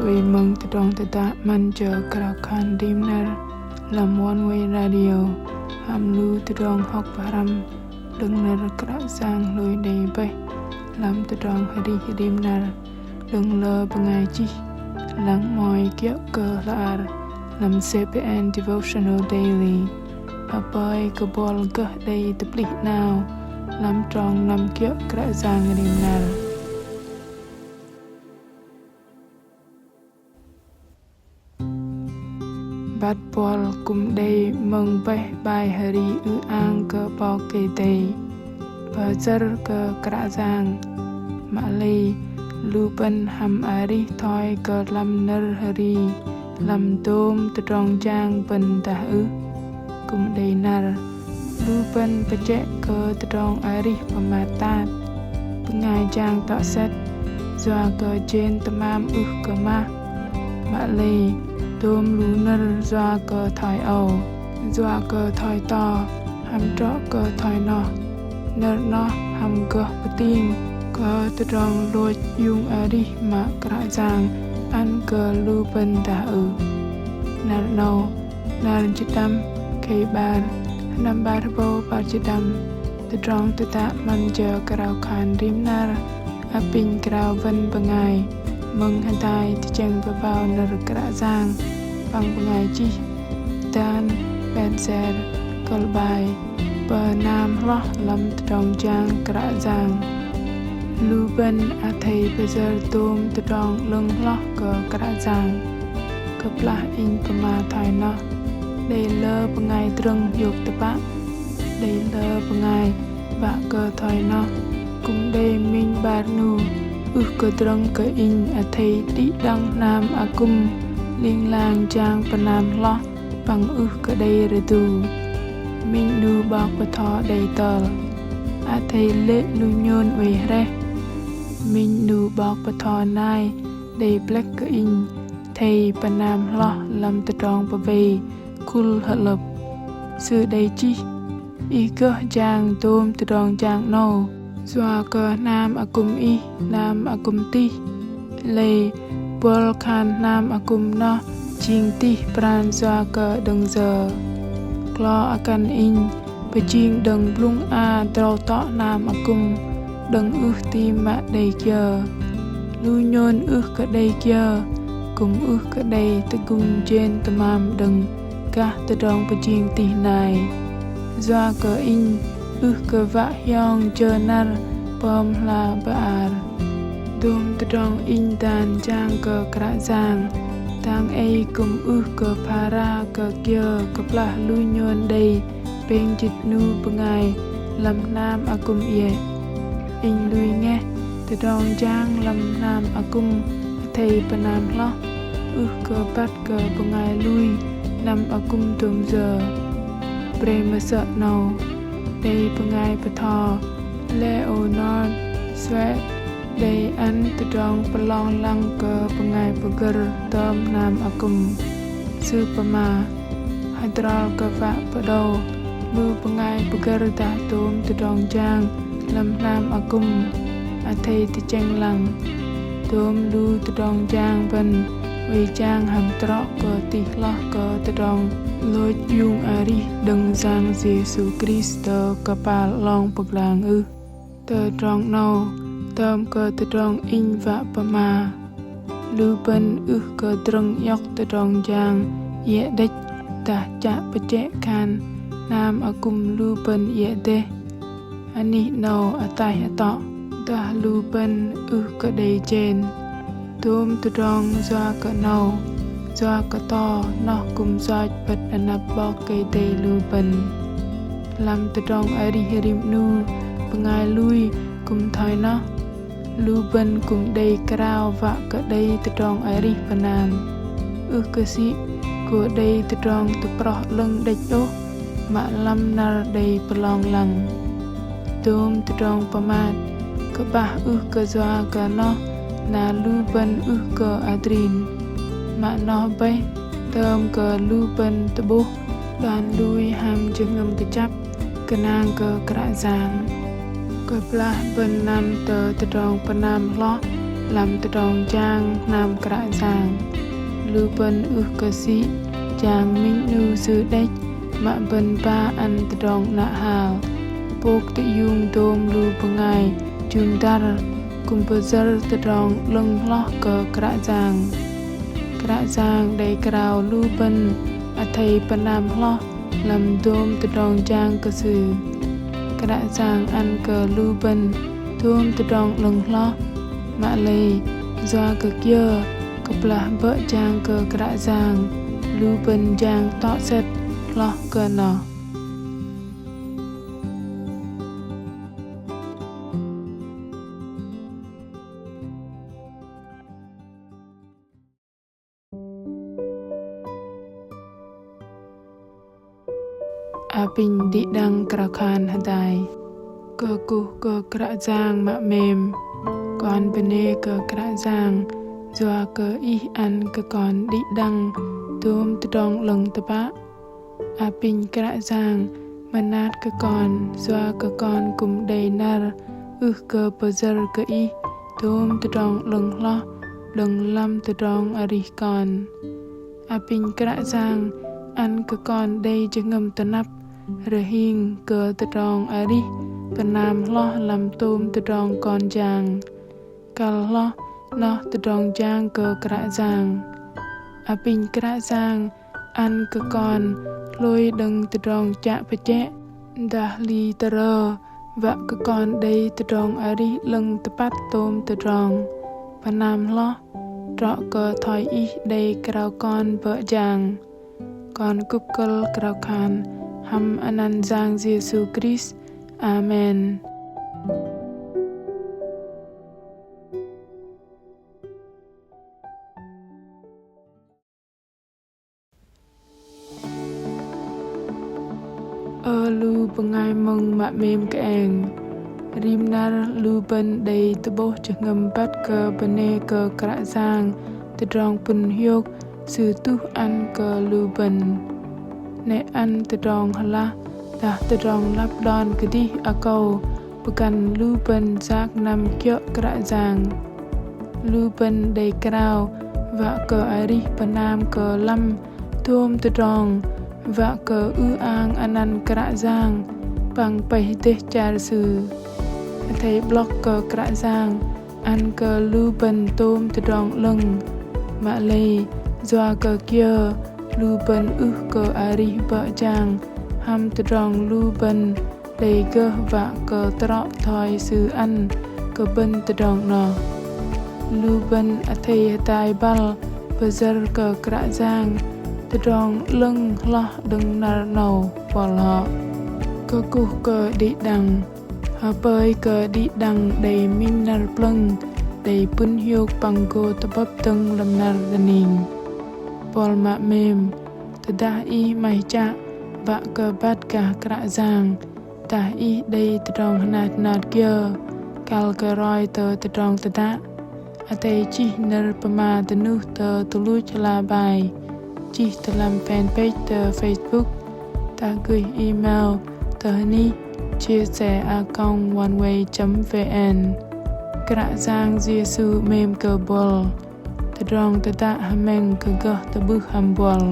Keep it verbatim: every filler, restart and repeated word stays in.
Wei mơ̆ng tơdrong tơdă 'Măn jơ krao khan rim năr lăm One Way Radio, hăm lu tơdrong hŏk pơhrăm đơ̆ng nơ̆r Kră Yang hlôi đei bơih lăm tơdrong arih rim năr đơ̆ng lơ bơngai chih lăng mơ̆i kiơ̆ kơ hla ar lăm C P N Devotional Daily. Hơpơi kơ buăl gơh đei tơplih 'nao lăm trong năm kiơ̆ Kră Yang rim năr. Băt buăl kư̆m đei mơ̆ng bơih bai hri ư-ang kơ 'Bok Kei-Dei, pơyơ̆r kơ Kră Yang. Mă lei lu bơ̆n hăm arih thoi kơ lăm nơ̆r hri lăm dôm tơdrong jang bơ̆n dah ưh? Kư̆m đei năr lu bơ̆n pơjĕ kơ tơdrong arih pơmat tat, bơngai jang tŏ sĕt yua kơ jên tơmam ưh kơ mah. Mă lei dôm lu nơ̆r yua kơ thoi âu, yua kơ thoi to, hăm trŏ kơ thoi noh. Nơ̆r noh hăm gơh pơting kơ tơdrong lôch iung arih mă Kră Yang ăn kơ lu bơ̆n dah ưh? Năr 'nâu, năr jĭt đăm, khei 'bar, sơnăm 'bar rơbâu 'bar jĭt đăm, tơdrong tơdă 'Măn jơ krao khan rim năr apinh krao bơ̆n bơngai mơ̆ng hơdai tơchĕng bơbao nơ̆r Kră Yang păng bơngai chih Dan Benzer, kơ̆l bai Pơnam hloh lăm tơdrong jang Kră Yang. Lu bơ̆n athei pơyơ̆r dôm tơdrong 'lơ̆ng hloh kơ Kră Yang. Kơplah inh pơma thoi noh, đei lơ bơngai drơ̆ng hiôk tơpă, đei lơ bơngai wă kơ thoi noh kư̆m đei minh 'bar 'nu ưh kơ drơ̆ng kơ inh athei đĭ đăng hnam akŭm ling lang jang pơnam hloh păng ưh kơ đei rơdu. Minh 'nu 'bok bơtho đei tơl: Athei lê̆ lu nhôn oei hrĕh. Minh 'nu 'bok bơtho nai đei blĕk kơ inh athei pơnam hloh lăm tơdrong pơwei khul hơ'lơ̆p. Sư đei chih: Ih gơh jang dôm tơdrong jang 'nâu yua kơ hnam akŭm ih hnam akŭm tih. Lei buăl khan hnam akŭm noh jing tih pran yua kơ đơ̆ng yơ. Klo akăn inh pơjing đơ̆ng blŭng a drâu tŏ hnam akŭm đơ̆ng ưh ti mă đei kiơ. Lu nhôn ưh kơ đei kiơ kư̆m ưh kơ đei tơgŭm jên tơmam đơ̆ng gah tơdrong pơjing tih nai. Yua kơ inh ưh kơ wă hiong jơ năr pơm hla bơar. Dôm tơdrong inh dan jang kơ Kră Yang, dang ei kư̆m ưh kơ phara kơ kiơ kơplah lu nhôn đei pêng jĭt 'nu bơngai lăm hnam akŭm iĕ. Inh lui ngeh tơdrong jang lăm hnam akŭm athei pơnam hloh ưh kơ băt kơ bơngai lui năm akŭm dôm yơ. Bre mơsơ̆ 'nâu, đei bơngai bơtho Leonard Swett đei ăn tơdrong pơlong lăng kơ bơngai pơgơ̆r tơm hnam akŭm. Sư pơma: Hơdrol kơ wă pơđâu lu bơngai pơgơ̆r dah dôm tơdrong jang lăm hnam akŭm athei tơchĕng lăng. Dôm lu tơdrong jang bơ̆n oei jang hăm trŏ kơ tih hloh kơ tơdrong lôch iung arih đơ̆ng Yang Yêsu Krist kơpal 'long pơglang ưh? Tơdrong 'nâu tơm kơ tơdrong inh wă pơma. Lu bơ̆n ưh kơ drơ̆ng iŏk tơdrong jang iĕ đĕch dah chă pơjĕ khan hnam akŭm lu bơ̆n iĕ dêh. Anih 'nâu ataih atŏ dah lu bơ̆n ưh kơ đei jên. Dôm tơdrong yua kơ 'nâu, yua kơ to noh kư̆m yoch bơ̆t anăp 'Bok Kei-Dei lu bơ̆n. Lăm tơdrong arih rim 'nu bơngai lui kư̆m thoi noh, lu bơ̆n kư̆m đei krao wă kơ đei tơdrong arih pơnam. Ưh kơ sĭ gô đei tơdrong tơproh 'lơ̆ng đĕch ôh mă lăm năr đei pơlong lăng. Dôm tơdrong pơmat kơ'bah ưh kơ yua kơ noh na lu bơ̆n ưh kơ adrin. Mă noh bơih tơm kơ lu bơ̆n tơ'bôh đon lui hăm jơhngơ̆m kơjăp gơnang kơ Kră Yang. Kơplah bơ̆n năm tơ tơdrong pơnam hloh lăm tơdrong jang hnam Kră Yang. Lu bơ̆n ưh kơ sĭ jang minh 'nu Sư đĕch mă bơ̆n ba ăn tơdrong 'nă hal. Pôk tơiung dôm lu bơngai jŭm dăr kư̆m pơyơ̆r tơdrong 'lơ̆ng hloh kơ Kră Yang. Kră Yang đei krao lu bơ̆n athei pơnam hloh lăm dôm tơdrong jang kơ Sư. Kră Yang ăn kơ lu bơ̆n dôm tơdrong 'lơ̆ng hloh, mă lei yua kơ kiơ kơplah bơ̆ jang kơ Kră Yang, lu bơ̆n jang tŏ sĕt hloh kơ noh. Apinh đĭ đăng krao khan hơdai. Kơkuh kơ Kră Yang mă 'mêm. Kon bơnê kơ Kră Yang yua kơ Ih ăn kơ kon đĭ đăng dôm tơdrong 'lơ̆ng tơpă. Apinh Kră Yang mơnat kơ kon yua kơ kon kư̆m đei năr ưh kơ pơyơ̆r kơ Ih dôm tơdrong 'lơ̆ng hloh đơ̆ng lăm tơdrong arih kon. Apinh Kră Yang ăn kơ kon đei jơhngơ̆m tơnăp rơhing kơ tơdrong arih pơnam hloh lăm tôm tơdrong kon jang. Kăl hloh noh tơdrong jang kơ Kră Yang. Apinh Kră Yang ăn kơ kon hlôi đơ̆ng tơdrong chă pơchĕ dah hli tơrơ, wă kơ kon đei tơdrong arih 'lơ̆ng tơpăt tôm tơdrong. Pơnam hloh, trŏ kơ thoi Ih đei krao kon bơ̆ jang. Kon kŭp kơ̆l krao khan hăm anăn Yang Yêsu Krist. Amen. Ơ lu bơngai mơ̆ng mă 'mêm kơeng. Rim năr lu bơ̆n đei tơ'bôh jơhngơ̆m băt kơ bơnê kơ Kră Yang tơdrong pŭn hiôk Sư tuh ăn kơ lu bơ̆n. 'Nĕ ăn tơdrong hơlah dah tơdrong lăp đon kơdih akâu pơgăn lu bơ̆n yak năm kiơ̆ Kră Yang. Lu bơ̆n đei krao wă kơ arih pơnam kơ lăm dôm tơdrong, wă kơ ư-ang anăn Kră Yang păng pơih dêh char Sư. Athei 'blŏk kơ Kră Yang ăn kơ lu bơ̆n tôm tơdrong 'lơ̆ng. Mă lei yua kơ kiơ lu bơ̆n ưh kơ arih bơ̆ jang hăm tơdrong lu bơ̆n đei gơh wă kơ trŏ thoi Sư ăn kơ bơ̆n tơdrong 'noh. Lu bơ̆n athei hơdai băl pơyơ̆r kơ Kră Yang tơdrong 'lơ̆ng hloh đơ̆ng năr 'nâu buăl hŏ. Kơkuh kơ đĭ đăng. Hơpơi kơ đĭ đăng đei minh năr plơ̆ng đei pŭn hiôk păng gô tơ'bơ̆p dơ̆ng lăm năr dơning. Buăl mă 'mêm, tơdah ih 'maih chă wă kơ băt gah Kră Yang, dah ih đei tơdrong hơnat hơnat kiơ, kăl kơ roi tơ tơdrong tơdă, athei chih nơ̆r pơma dơnuh tơ tơluch hla bai, chih tơ lăm fanpage tơ Facebook, dah gơih email tơ hơnih chia sẻ a còng oneway chấm vn. Kră Yang Yêsu 'mêm kơ buăl. Tơdrong tơdă hơmĕng kơ gơh tơ'bưh hăm buăl.